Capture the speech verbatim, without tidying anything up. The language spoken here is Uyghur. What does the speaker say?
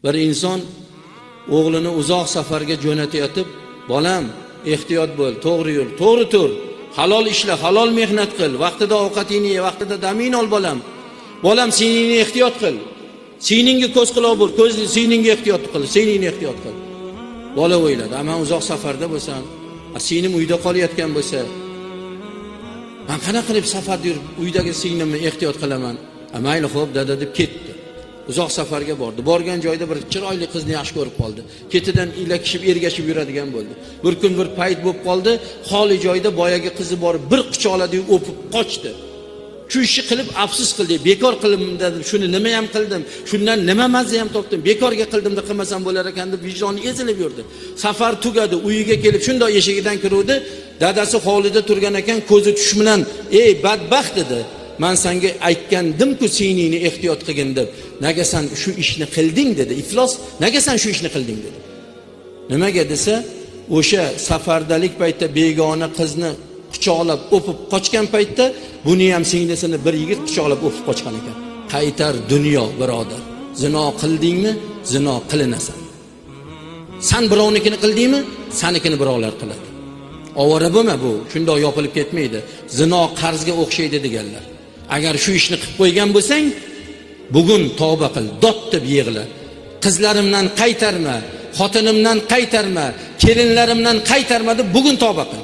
Bir inson o'g'lini uzoq safarga jo'natayotib, "Bolam, ehtiyot bo'l, to'g'ri yur, to'g'ri tur, halol ishla, halol mehnat qil, vaqtida ovqatingni ye, vaqtida damingni ol, bolam. Bolam, siyningni ehtiyot qil. Siyningga ko'z quloq bo'l, ko'z siyningga ehtiyot qil, siyningni ehtiyot qil." Bola o'yladi, "A, men uzoq safarda bo'lsam, a, siynim uyda qolayotgan bo'lsa, men qanaqa qilib safarda yurib uydagi siynimni ehtiyot qilaman?" "A, mayli, xo'p, dada", deb ketdi. Uzoq safarga bordi. Borgan joyda bir chiroyli qizni yaxshi ko'rib qoldi. Ketidan ilakishib, ergashib yuradigan bo'ldi. Bir kun bir payt bo'lib qoldi. Xoli joyda boyagi qizi borib, bir quchoqladi-yu, o'pib qochdi. Shu ishni qilib afsus qildi. "Bekor qildim, dedim, shuni nima ham qildim? Shundan nima mazza ham topdim? Bekorga qildim, deb qilmasam bo'lar ekan", deb vijdoni ezilib yurdi. Safar tugadi, uyiga kelib shundoq eshigidan kiruvdi. Dadasi hovlida turgan ekan, ko'zi tush bilan, "Ey, badbaxt", dedi. "Men senga aytgandim-ku, siyningni ehtiyot qilgin deb. Nega sen shu ishni qilding?" dedi. "Iflos, nega sen shu ishni qilding?" dedi. Nimaga desa, o'sha safardalik paytda begona qizni quchoqlab, o'pib qochgan paytda buni ham singlisini bir yigit quchoqlab, o'pib qochgan ekan. Qaytar dunyo, birodar. Zino qildingmi, zino qilinasan. San birovnikini qildingmi, sanikini birovlar qiladi. Ovora bo'lma, bu shundoq yopilib ketmaydi. Zino qarzga o'xshaydi, deganlar. Agar shu ishni qilib qo'ygan bo'lsang, bugun tavba qil, dod deb yig'la. "Qizlarimdan qaytarma, xotinimdan qaytarma, kelinlarimdan qaytarma", deb bugun tavba qil.